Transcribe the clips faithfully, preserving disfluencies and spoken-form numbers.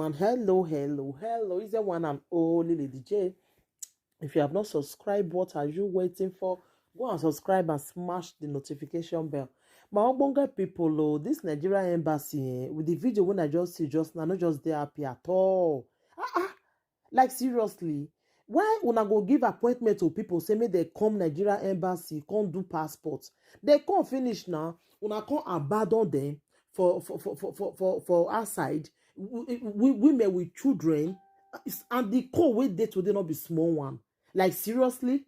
And hello, hello, hello. Is the one and only Lady J. If you have not subscribed, what are you waiting for? Go and subscribe and smash the notification bell. My ogbonge people, oh, this Nigeria embassy, eh, with the video when I just see just now, not just dey happy at all. Ah, ah, like, seriously, why una go give appointment to people say make they come Nigeria embassy, come do passport? They come finish now, una come abandon them for for for for for, for, for outside. We, we, women with children, and the call wey dey today not be small one. Like, seriously,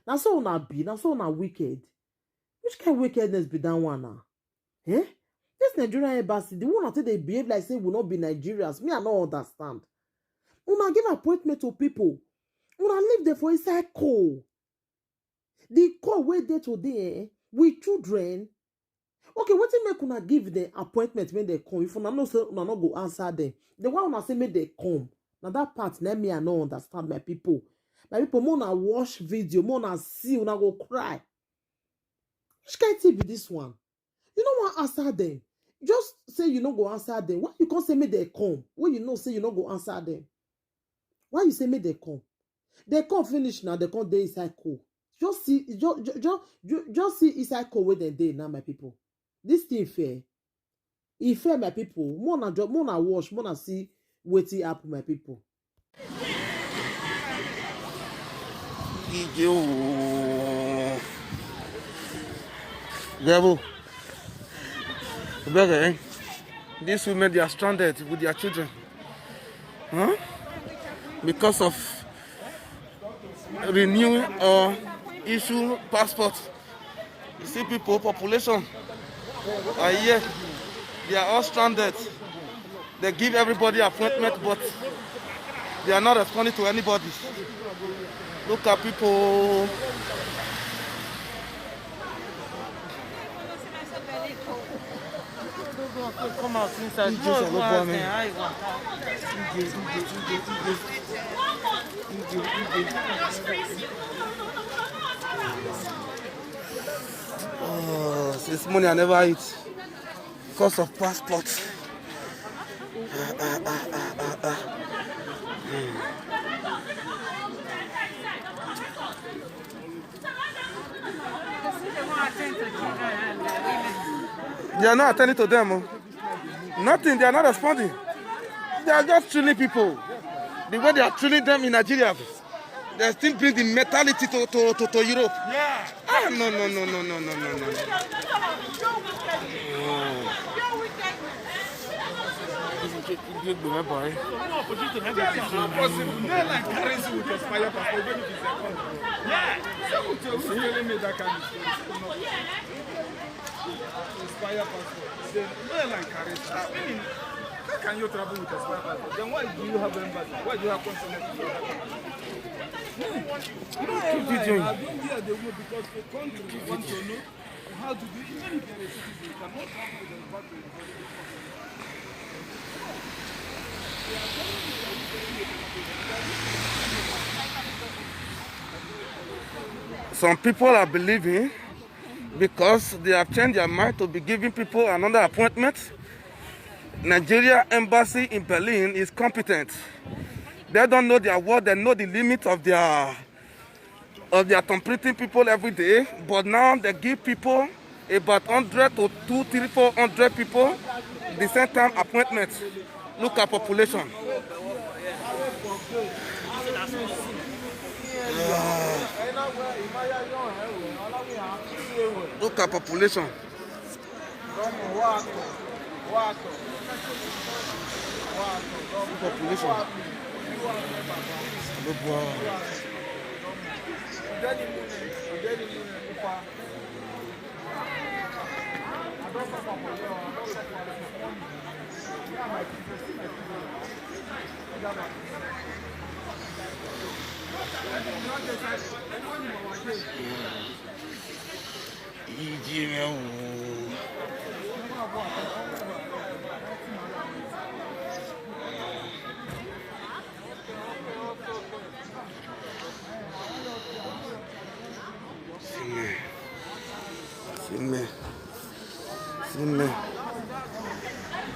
now so una be, now so una wicked. Which kind of wickedness be that one now? Eh? This Nigerian embassy, the one that they behave like say we not be Nigerians. Me, I don't understand. Una give appointment to people. Una leave them for inside call. The call wey dey today, eh, with children. Okay, wetin make una give them appointment when they come? If una know say una no go answer them, the one una say make they come. Now that part, let me, I no understand, my people. My people, more una watch video, more una see, una go cry. Which kind thing be this one? You no wan answer them. Just say you no go answer them. Why you can't say make they come when you know say you no go answer them? Why you say make they come? They come finish now, they come dey inside call. Just see, just, just, just, just see inside call where they dey now, my people. This thing fair. E fair, my people. More na ju-, more na watch, more na see wetin happen, my people. Ije o. Devil. Brother, eh? These women, they are stranded with their children. Huh? Because of renew or issue passport. You see people, population are here. They are all stranded. They give everybody appointment, but they are not responding to anybody. Look at people. Come out inside. Ije, no, sir, go no outside. How you want? Ije, Ije, Ije, Ije. Ije, Ije. Oh, since morning I never eat because of passport. Ah, ah, ah, ah, ah, ah. Hmm. They are not attending to them, oh. Nothing, they are not responding. They are just treating people the way they are treating them in Nigeria. They still bring the mentality to, to, to, to Europe. Yeah. Ah, no, no, no. Possible. No, like, carry you with expire passport, even if it's a country. Yeah. So, who's telling me that kind of thing? Expire passport. Then, no, like, carry. I mean, how can you travel with expire passport? Then why do you have embassy? Why do you have consulate? Hmm. No, no, no, I don't hear the word because the country want to know. How do they, even if they are a citizen, cannot travel with them back to the country? Some people are believing because they have changed their mind to be giving people another appointment. Nigeria embassy in Berlin is competent. They don't know their worth, they know the limit of their of their completing people every day, but now they give people about hundred to two, three, four hundred people the same time appointment. Look at population. Look at population. Population. Ije rẹ wò. See me. See me. See me.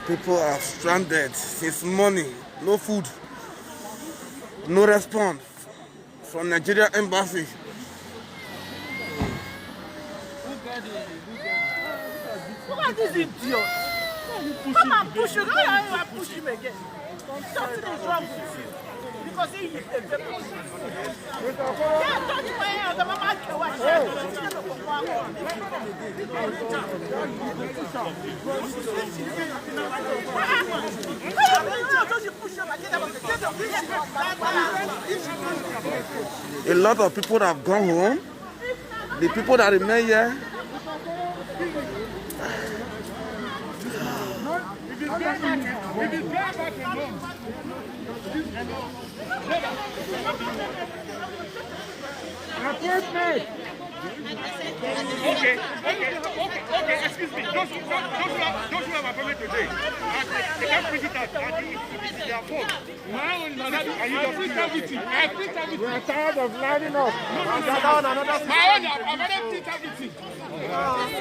People are stranded since morning. No food, no response from Nigeria embassy. Look at this idiot. Come and push him. Why you push him again? Something is wrong with you. Because he is a very A lot of people have gone home. The people that remain here, appointment. Okay, okay, okay, okay, excuse me. Those who, those who have, those who have appointment today, uh, they, they can't print it out. Uh, they, they are phone. My own, I print everything. I print everything. We are tired of lining up. No, no, no, no. My own, I've already print everything.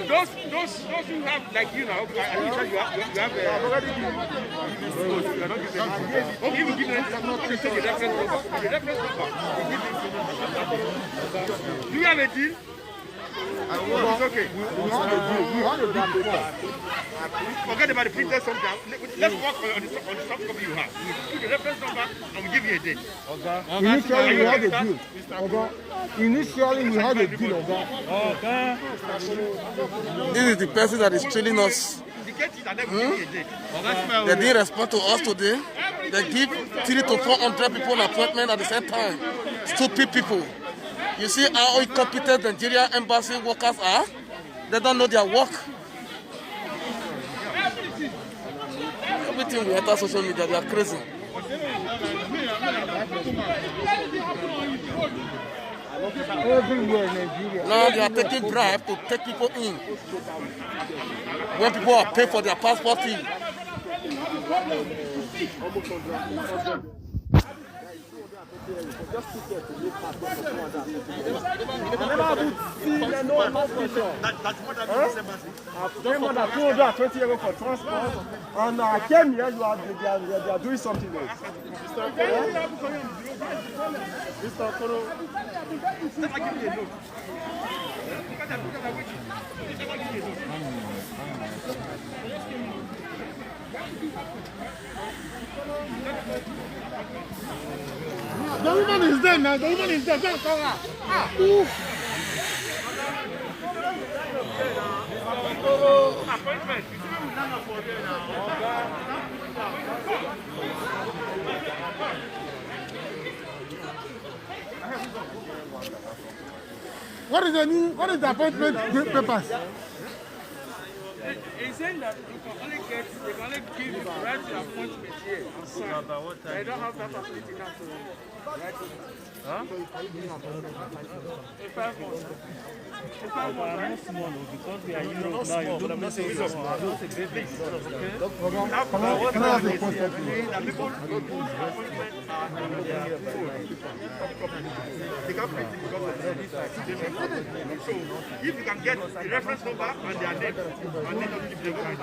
Those, those, those who have, like, you know, I, I wish that you have, you have, uh, you are not giving. Okay, you give them, you take the reference number. The reference number. Do you have a deal? It's okay. We, we had a deal. We had a deal before. Forget about the printed something. Let, let's work on, on the, on the soft copy you have. Put the reference number and we give you a date. Initially, we had a deal. Oga, initially, we had a deal, Oga. This is the person that is training us. Indicate it and then we give you a date. They didn't respond to us today. They give three to four hundred people an appointment at the same time. Stupid people. You see how incompetent Nigeria embassy workers are? They don't know their work. Everything we enter social media, they are crazy. Everywhere in Nigeria. Now they are taking bribe to take people in. When people are paid for their passport fee. I never even see no passport. That, that's what I mean. Huh? I pay more than two hundred and twenty euro for transport, and I came here, you are, they are, they are doing something else. Mister Okoro. Mister Okoro. The woman is there now. The woman is there. Go and call her. Ah. Oof. What is the new, what is the appointment papers? He's saying that you can only get, they can only give you right to appointment here and sign. They don't have that facility now to write it. Huh? In five months. In five months, right? Because we are Europe now, you don't need to. Can I, can I ask a question, please? They can't print it because of this. So if you can get the reference number and their name, and then you give them.